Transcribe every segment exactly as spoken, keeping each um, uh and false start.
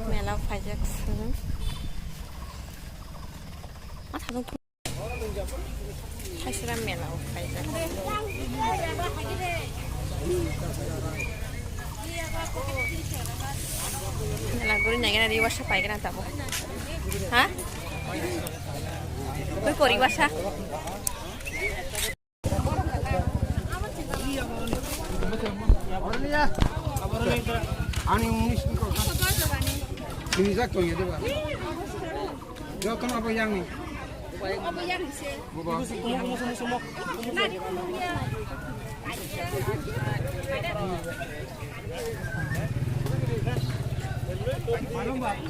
Mela o phaijak se. Ma thajak. Haisra mela o phaijak. Mela guri naigena ri wasa paigena tabo. Ha? Koi kori wasa? Ani unis ni ko. Ini jak to ya deba. Yo kan apa yang ni? Apa yang sih? Bobo. Mari, mari.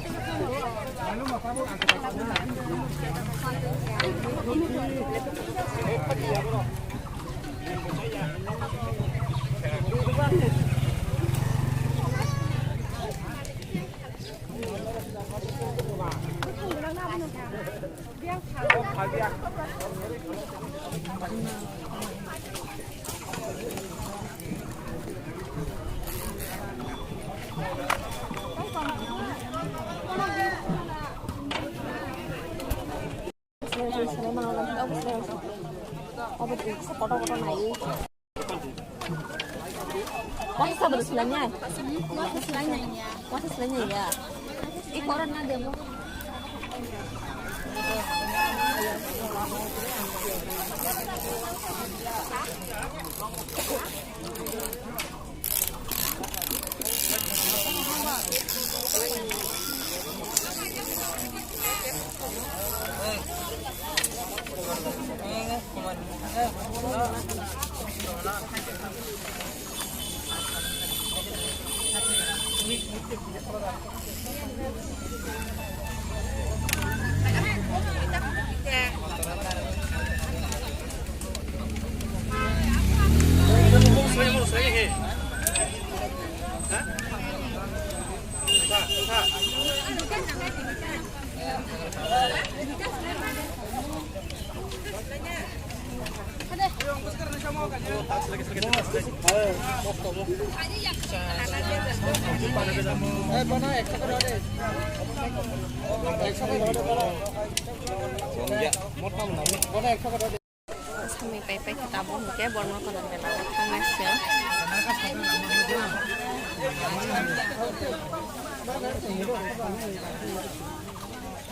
Wasa sabar sulanya. Wasa sulanya ya. Wasa sulanya ya. Iko orang na demo. Samui pai pai khe tabuk hwnkhe borma kotor mela o thangnai se.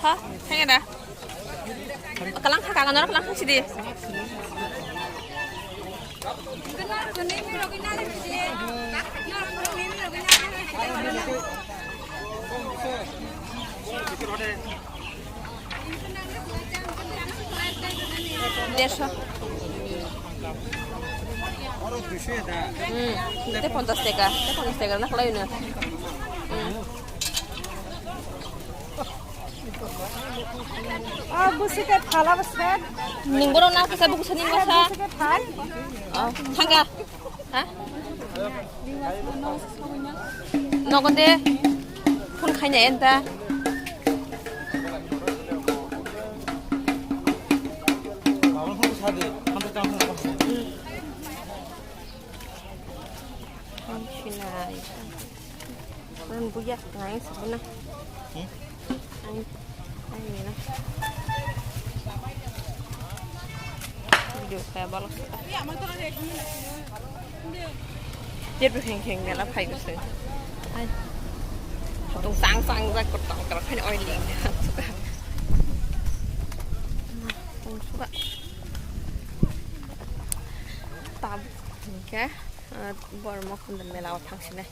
Ha, thangya da. Kalang kha, kagan norok kalang kha sidi. Dersho. Hmm, te ponchas teka, te ponchas teka na khlai no. Hmm. Ah, busi ke phala bwswk. Ning borok na kisa buku sani masa. Busi ke phal. Oh, thanga. Ha? Nogo de phone khaina enta. Phone sinai. Ang buya ngai sabuna. Hmm? Ang, ang ni na. Video kaya balok sa. Jer bwkheng kheng mela phai gose. Ai. Tong sang sang jak kotong kara khani oiling. Tong suka. Tab, hingke, ah, bormo kunda mela o thang sinai.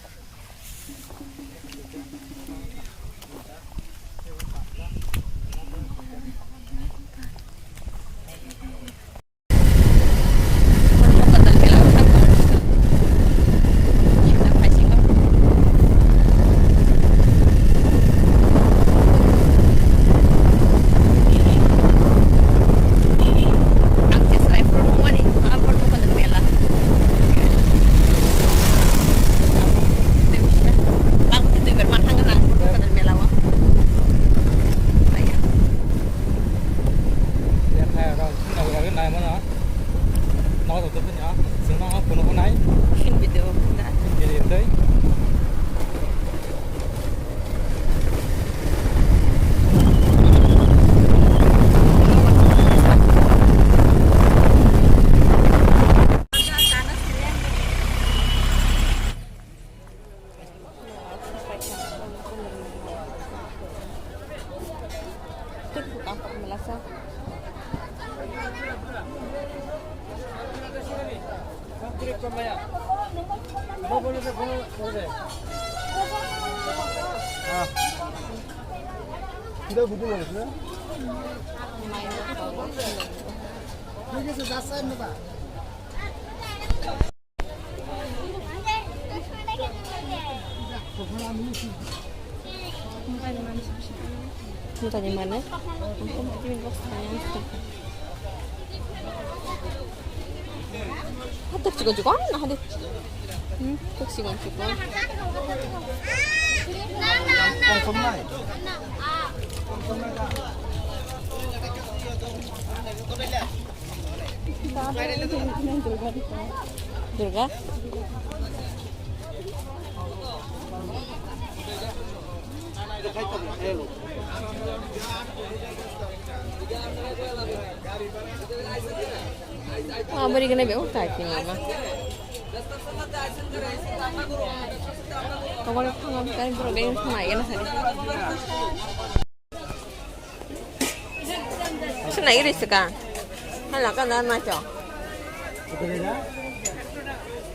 Hatak chikon chikon na hadi. Hmm, tuk chikon chikon. Durga. Ah, beri kena be, oh, tai ni mama. Tokol thangam kai bro, be thangam ya na sari. Sina iri sika. Hala ka na na cho. Kotore da?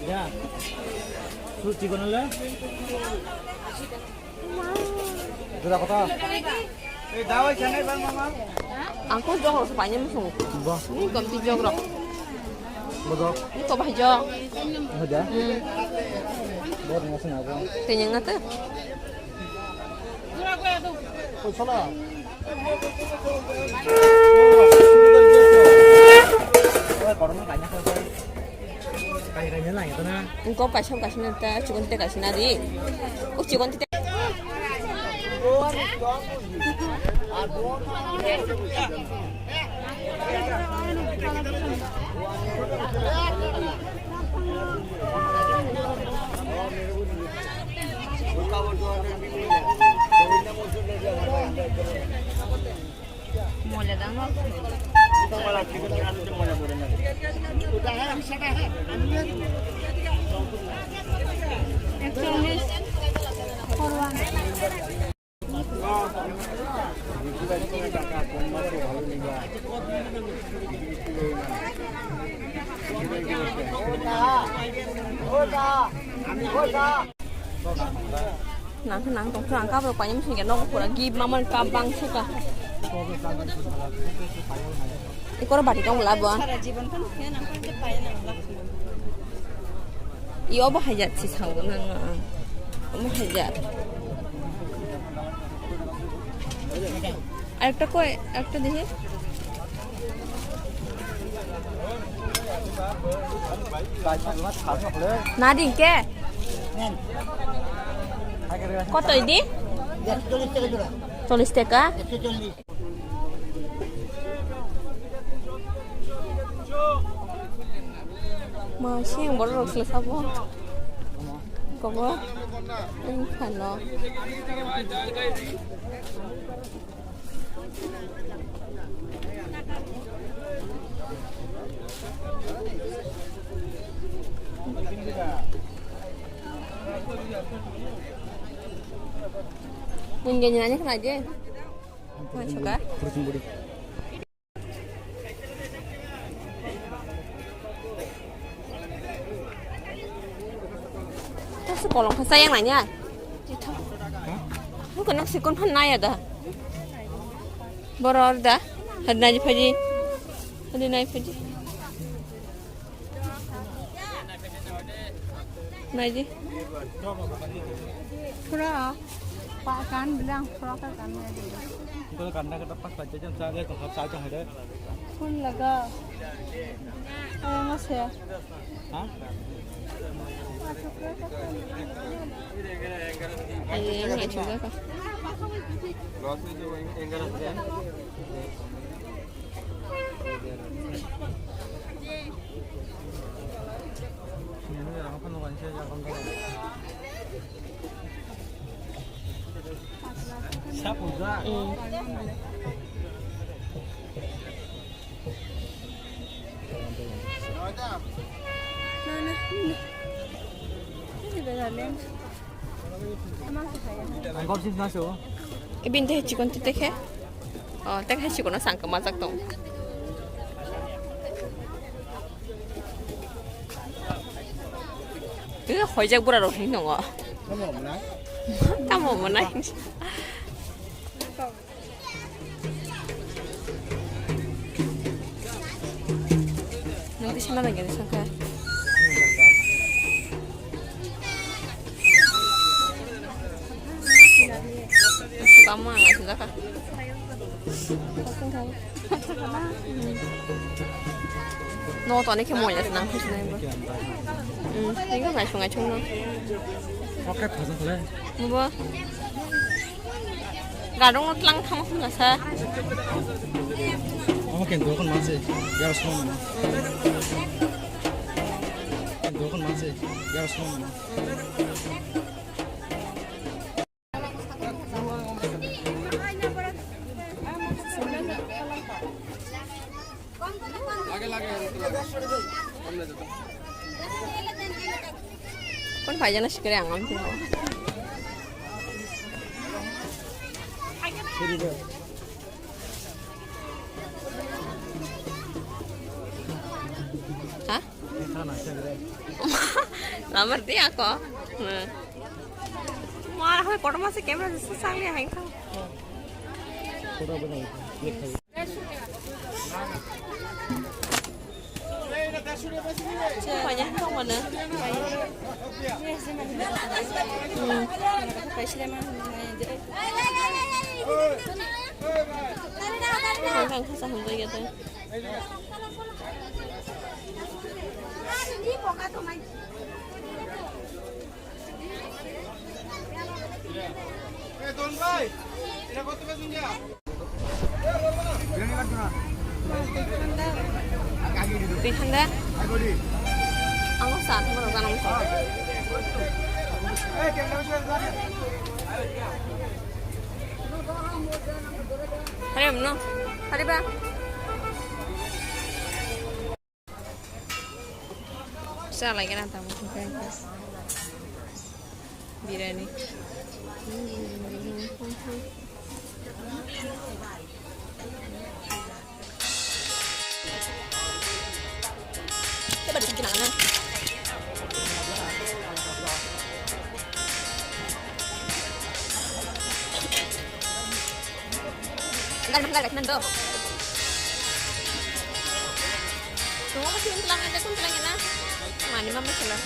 Ya. Su chikon le? Jora kota? Ang ko jok rok paine musung. Ba. Ni kom ti jok rok. Bodok. Ni ko bai jok. Hoda. Hmm. Bor ngasna ba. Tenyang ata. Koi sala. Engkau kaisa kaisa na ta chikon te kaisa na di. O chikon te. Moila dang no. Ekchollis. Nang khe nang tong khe ang kabo paini mosong ya nogo pura gib mamani kap bang suka. Ikoro bati tong labo. Sara jibon phano khe nang khe paina nang lak. Iyo bo hajar si sao nang. Omo hajar. Arekta koi, arekta dehi. Nadi ke? Koto idi? Chollish taka? Ma, siyang borok rok se sabo. Kobo. Ang phano. Mungkin nanya kena aja. Masuk kah? Tasu kolong kasa yang nanya. Bukan nang sikon pan naya dah. Boror dah. Hadi nai phaji. Hadi nai phaji. Nai di. Pura. Pa kan bilang pura ka kan nai di. Itu kan nak kita pas saja jam saya tengah saja ada. Phone laga. Ayo mas ya. Ha? Ayo, ayo, ayo, ayo. Ibini tei chikon tei khe. O, tei khe chikon no sangkhe majak tong. Hoijak bura rok hinwi tongo. Tamo mwnai. Tamo mwnai. Nang di sima lagi ni sangka. Tamo ang aja ka. No, to ani khe moila se nang khusi nai bo. Hmm, thank you, bai sungai chungno. Oke, phajak le. Bo. Gadong no tlang thang khum na sa. Omo ken dokon manse. Yar som. Ken dokon manse. Yar som. Kon paijana sikre ang am tiro. Ha? Lamar di ako. Mara hoi kotor masa camera jasa sang ni hain thang. Twi handa. Ang sa thumro ganang sa. Hari no. Hari ba. Sa lagi na tamu. Biryani. Enggak, enggak, enggak, enggak. Tunggu, masih ulang aja, ulang ya, nah. Mana mama salah?